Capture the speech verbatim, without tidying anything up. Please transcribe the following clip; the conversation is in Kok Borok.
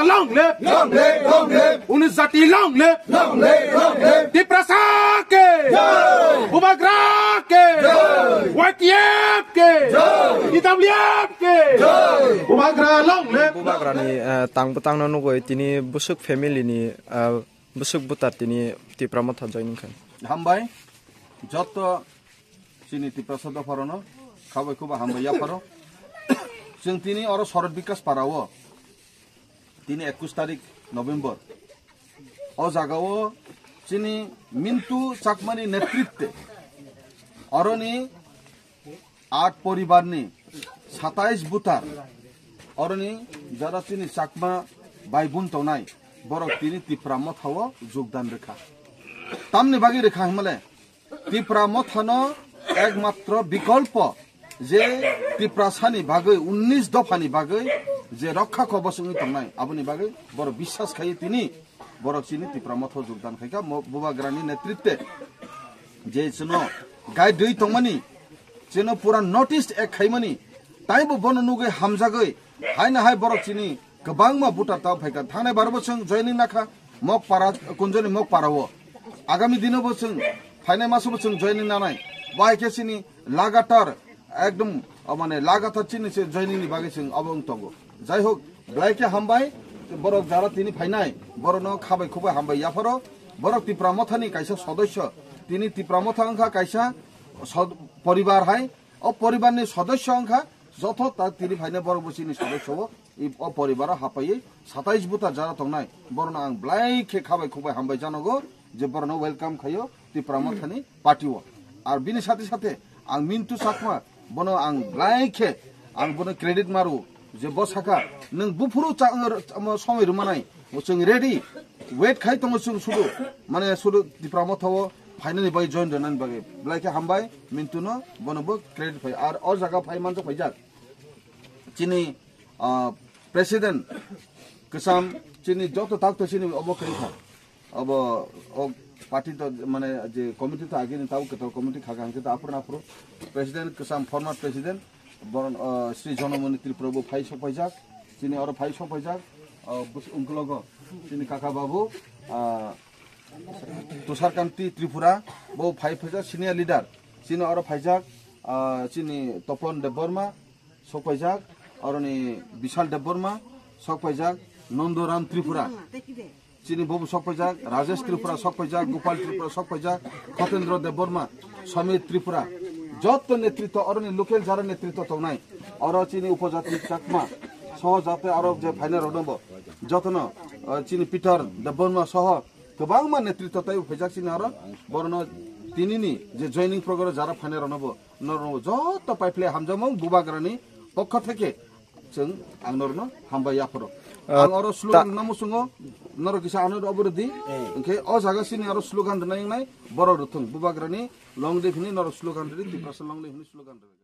Long live! Long live! Long live! Unus jati long live! Long live! Long live! Tiprasa ke! Jai! Bubagra ke! Jai! Y T F ke! Jai! T W F ke! Jai! Bubagra long live! Bubagrani, eh, tangbo tangno nugwi tini bwswk family ni, eh, bwswk butar tini Tipra Motha joining kha. Hambai, jotto chini Tiprasa dopharano, khabai khuba hambai yapharo. Chwng tini oro Sorot Bikas Parao. Tini ekush tarik November. O jagao chini Mintu Chakmani netritwe oroni at poribarni satais butar oroni jara chini Chakma bai bun tongnai borok tini Tipra Mothao jogdan rwkha. Tamni bagwi rwkha hwnmale Tipra Mothano ekmatro bikolpo je Tiprasani bagwi, unnis dophani bagwi je rokha kobos wngwi tongnai, aboni bagwi borok biswas khaio tini borok chini Tipra Motho jogdan khaikha, mo-, Bubagrani netritwe je chwngno guide rwi tongmani, chwngno pura notice ek khaimani, taibo bono nugwi hamjagwi, haino hai borok chini kwbangma voter tao phaikha. Thangnai baro bo chwng joining nakha Mokpara, Kunjoni Mokpara o. Agami dino bo chwng, phainai maso bo chwng joining nanai. Bo hai khe chini lagatar, ekdom, o mane lagatar chini se joining ni bagwi chwng obo wng tongo. Jai hok, belai khe hambai, borok jara tini phainai, borokno khabai khubai hambai yapharo. Borok Tipra Mothani kaisa sodosyo, tini Tipra Motha wngkha kaisa sod-, poribar hai, o poribarni sodosyo wngkha, joto ta tini phainai borok bo chini sodosyo o, i, o poribaro hapaiwi satais buta jara tongnai, borokno ang belai khe khabai khubai hambai janogo, je borokno welcome khaio Tipra Mothani party o. Ar bini sathe sathe ang Mintu Chakma, bono ang belai khe ang bono credit maru, je bo saka, "Nwng buphuru cha-, omo somoi rwmanai, chwng ready, wait khai tongo chwng sudu, mane sudu Tipra Motha o phainani bagwi, join rwnani bagwi." Belai khe hambai Mintuno, bono bo credit phai. Ar o jaga phai manjak phaijak chini, ah, president kwcham, chini joto takto chini obo kwrwi kha. Obo o party to mane je committee to agini tabo kwtal committee kha kha hwnkhe to aphuru aphuru president kwcham, former president boron, ah, Sri Jonamoni Tripura bo phai sok phaijak, chini oro phai sok phaijak, ah, bus-, ungkologo chini kaka babu, ah, Tushar Kanti Tripura bo phai phaijak senior leader, chini oro phaijak, ah, chini Topon Debbarma, sok paijak, aroni Bishal Debbarma, sok paijak, Nandoram Tripura. Chini bobo sok paijak, Rajesh Tripura sok paijak, Gopal Tripura sok paijak, Khatendra Debbarma, Samir Tripura. Jotto netritwa, aroni local jara netritwa tongnai. Aro chini upojati Chakma, soho jate aro je phainai rokno bo. Jotono, eh, chini Peter Debbarma soho kwbangma netritwa taibo phaijak chini aro. Borokno tinini je joining program jara phainai rokno bo. Norok jotto paiphlai hamjakmung Bubagrani pokho theke chwng ang norokno hambai yapharo. Ah, ang oro ta- slogan rwna muchungo, norok kisa ano obo rwdi. Eh. Hwnkhe o jaga sini aro slogan rwnai wngnai borok rwthwng. Bubagrani long live hwnwi norok slogan rwdi, Tiprasa long live hwnwi slogan rwdi.